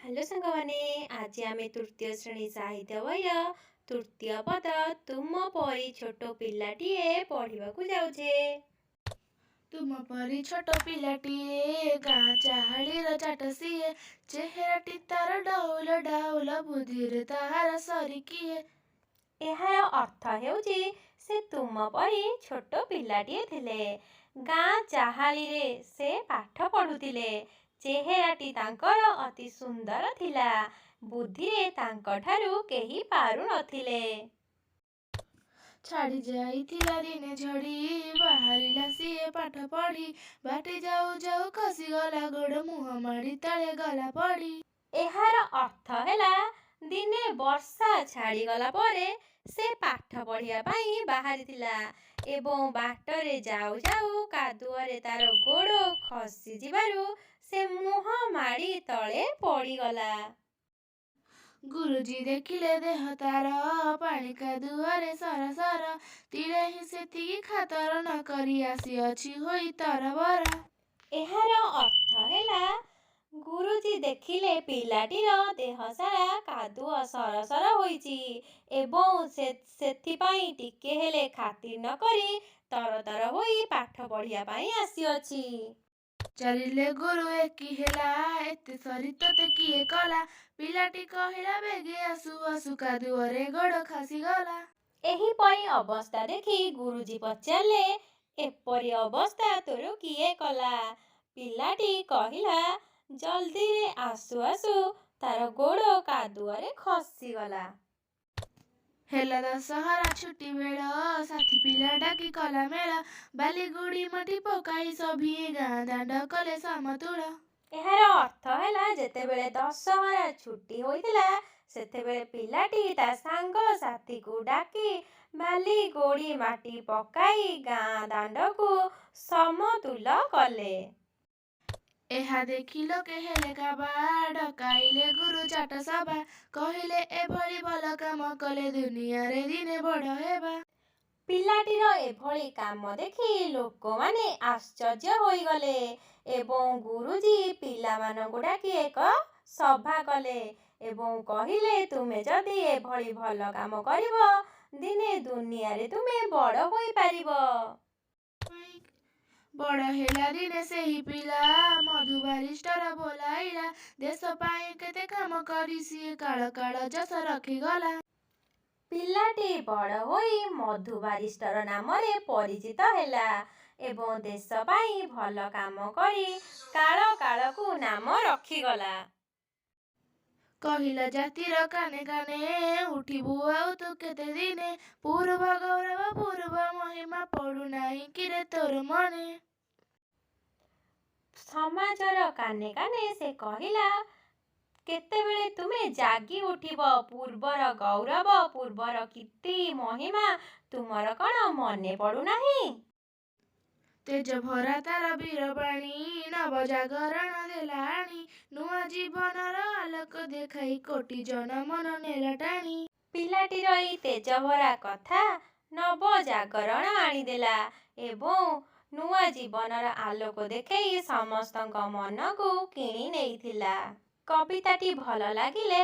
Hello ସାଙ୍ଗମାନେ, ଆଜି ଆମେ ତୃତୀୟ ଶ୍ରେଣୀ ସାହିତ୍ୟ ବହିର ତୃତୀୟ ପଦ ତୁମ ପରି ଛୋଟ ପିଲାଟିଏ ପଢ଼ିବାକୁ ଯାଉଛେ। ତୁମ ପରି ଛୋଟ ପିଲାଟିଏ, ଗାଁ ଚାହାଳିର ଚାଟ ସିଏ। ଚେହେରାଟି ତାର ଡଉଲ ଡାଉଲ, ବୁଦ୍ଧିରେ ତାହାର ସରି କିଏ? ଏହାର ଅର୍ଥ ହେଉଛି, ସେ ତୁମ ପରି ଛୋଟ ପିଲାଟିଏ ଥିଲେ। ଗାଁ ଚାହାଳିରେ ସେ ପାଠ ପଢ଼ୁଥିଲେ। ଚେହେରାଟି ତାଙ୍କର ଅତି ସୁନ୍ଦର ଥିଲା। ବୁଦ୍ଧିରେ ତାଙ୍କଠାରୁ କେହି ପାରୁନଥିଲେ। ଛାଡ଼ି ଯାଇଥିଲା ଦିନେ ଝଡ଼ି, ବାହାରିଲା ସିଏ ପାଠ ପଢ଼ି। ବାଟେ ଯାଉ ଯାଉ ଖସିଗଲା ଗୋଡ଼, ମୁହଁ ମାଡ଼ି ତଳେ ଗଲା ପଡ଼ି। ଏହାର ଅର୍ଥ ହେଲା, ଦିନେ ବର୍ଷା ଛାଡ଼ିଗଲା ପରେ ସେ ପାଠ ପଢ଼ିବା ପାଇଁ ବାହାରିଥିଲା ଏବଂ ବାଟରେ ଯାଉ ଯାଉ କାଦୁଅରେ ତାର ଗୋଡ଼ ଖସିଯିବାରୁ ସେ ମୁହଁ ମାଡ଼ି ତଳେ ପଡ଼ିଗଲା। ଗୁରୁଜୀ ଦେଖିଲେ ଦେହ ତାର ପାଣି କାଦୁଅରେ ସରସର, ତିଳେ ହିଁ ସେତିକି ଖାତର ନ କରି ଆସିଅଛି ହୋଇ ତରବର। ଏହାର ଅର୍ଥ ହେଲା, ଗୁରୁଜୀ ଦେଖିଲେ ପିଲାଟିର ଦେହସାରା କାଦୁଅ ସରସର ହୋଇଛି ଏବଂ ସେ ସେଥିପାଇଁ ଟିକେ ହେଲେ ଖାତିର ନ କରି ତରତର ହୋଇ ପାଠ ପଢ଼ିବା ପାଇଁ ଆସିଅଛି। ପଚାରିଲେ ଗୁରୁ, ଏ କି ହେଲା, ଏତେ ସରି ତୋତେ କିଏ କଲା? ପିଲାଟି କହିଲା, ବେଗେ ଆସୁ ଆସୁ କାଦୁଅରେ ଗୋଡ଼ ଖସିଗଲା। ଏହିପରି ଅବସ୍ଥା ଦେଖି ଗୁରୁଜୀ ପଚାରିଲେ, ଏପରି ଅବସ୍ଥା ତୋର କିଏ କଲା? ପିଲାଟି କହିଲା, ଜଲଦିରେ ଆସୁ ଆସୁ ତାର ଗୋଡ଼ କାଦୁଅରେ ଖସିଗଲା। ହେଲା ଦଶହରା ଛୁଟି ବେଳ, ସାଥୀ ପିଲା ଡାକି କଲା ମେଳ। ବାଲି ଗୋଡ଼ି ମାଟି ପକାଇ ସଭିଏଁ ଗାଁ ଦାଣ୍ଡ କଲେ ସମତୁଲ। ଏହାର ଅର୍ଥ ହେଲା, ଯେତେବେଳେ ଦଶହରା ଛୁଟି ହୋଇଥିଲା, ସେତେବେଳେ ପିଲାଟି ତା ସାଙ୍ଗସାଥିକୁ ଡାକି ବାଲି, ଗୋଡ଼ି, ମାଟି ପକାଇ ଗାଁ ଦାଣ୍ଡକୁ ସମତୁଲ କଲେ। ଏହା ଦେଖି ଲୋକେ ହେଲେ କାବା, ଡକାଇଲେ ଗୁରୁ ଚାଟ ସଭା। କହିଲେ, ଏଭଳି ଭଲ କାମ କଲେ ଦୁନିଆରେ ଦିନେ ବଡ଼ ହେବା। ପିଲାଟିର ଏଭଳି କାମ ଦେଖି ଲୋକମାନେ ଆଶ୍ଚର୍ଯ୍ୟ ହୋଇଗଲେ ଏବଂ ଗୁରୁଜୀ ପିଲାମାନଙ୍କୁ ଡାକି ଏକ ସଭା କଲେ ଏବଂ କହିଲେ, ତୁମେ ଯଦି ଏଭଳି ଭଲ କାମ କରିବ, ଦିନେ ଦୁନିଆରେ ତୁମେ ବଡ଼ ହୋଇପାରିବ। ବଡ଼ ହେଲା ଦିନେ ସେହି ପିଲା, ମଧୁ ବାରିଷ୍ଟର ବୋଲାଇଲା। ଦେଶ ପାଇଁ କେତେ କାମ କରି ସିଏ କାଳ କାଳ ଯଶ ରଖିଗଲା। ପିଲାଟି ବଡ଼ ହୋଇ ମଧୁ ବାରିଷ୍ଟର ନାମରେ ପରିଚିତ ହେଲା ଏବଂ ଦେଶ ପାଇଁ ଭଲ କାମ କରି କାଳ କାଳକୁ ନାମ ରଖିଗଲା। କହିଲା ଜାତିର କାନେ କାନେ, ଉଠିବୁ ଆଉ ତୁ କେତେ ଦିନେ? ପୂର୍ବ ଗୌରବ ପୂର୍ବ ମହିମା ପଡୁନାହିଁ କିରେ ତୋର ମନେ? ସମାଜର କାନେ କାନେ ସେ କହିଲା, କେତେବେଳେ ତୁମେ ଜାଗି ଉଠିବ? ପୂର୍ବର ଗୌରବ, ପୂର୍ବର କୀର୍ତ୍ତି ମହିମା ତୁମର କ'ଣ ମନେ ପଡ଼ୁନାହିଁ? ତେଜ ଭରା ତାର ବୀରବାଣୀ ନବ ଜାଗରଣ ଦେଲା ଆଣି। ନୂଆ ଜୀବନର ଆଲୋକ ଦେଖାଇ କୋଟି ଜନ ମନ ନେଲା ଟାଣି। ପିଲାଟିର ଏଇ ତେଜଭରା କଥା ନବଜାଗରଣ ଆଣିଦେଲା ଏବଂ ନୂଆ ଜୀବନର ଆଲୋକ ଦେଖେଇ ସମସ୍ତଙ୍କ ମନକୁ କିଣି ନେଇଥିଲା। କବିତାଟି ଭଲ ଲାଗିଲେ